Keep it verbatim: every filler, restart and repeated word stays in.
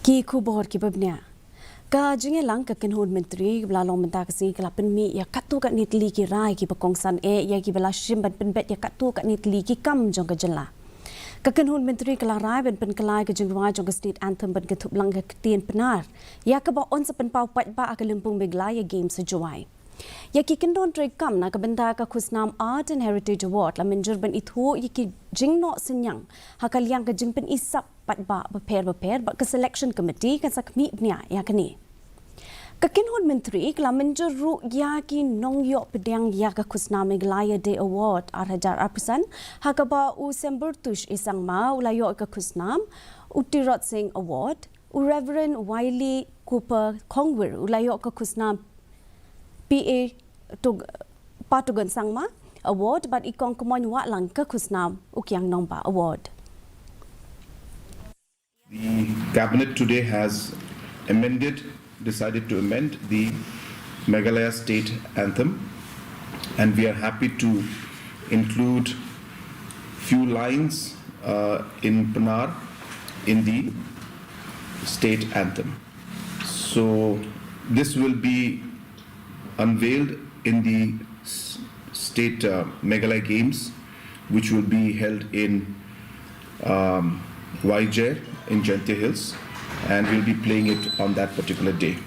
Ki khubor kiba bniah. Ka jingïalang ka kynhun myntri ba la long mynta ka sngi ka la pynmih ïa katto katne tylli ki rai kiba kongsan eh ïa kiba la shim ban pynbeit ïa katto katne tylli ki kam jong ka jylla. Ka kynhun myntri ka la rai ban pynkylla ïa ka jingrwai jong ka State Anthem bad ka thuplang ka ktien Pnar, ïa kaba yn sa pynpaw paidbah ha ka lympung Meghalaya Games ha Jowai. Ïa ki kyndon treikam na ka bynta ka khusnam Art and Heritage Award la mynjur ban ithuh ïa ki jingnoh synñiang ha ka liang ka jingpyni sap paidbah bapher bapher bad ka selection committee kan sa khmih bniah ïa kane. Ka kynhun myntri ka la mynjur ruh ïa ki nongïoh pdiang ïa ka khusnam Meghalaya Day Award ar hajar arphew san, ha kaba u Sembyrtush I Sangma u la ïoh ka khusnam, u Tirot Singh Award, u Reverend Wiley Cooper Kongwir u la ïoh ka khusnam, P A Tug-, Patugon Sangma Award bad i Kong Kmoin Wahlang ka khusnam u Kiang Nongbah Award. The cabinet today has amended, decided to amend the Meghalaya state anthem, and we are happy to include few lines uh, in Pnar in the state anthem. So this will be unveiled in the s- state uh, Meghalaya Games, which will be held in um, Wahiajer in Jaintia Hills, and we'll be playing it on that particular day.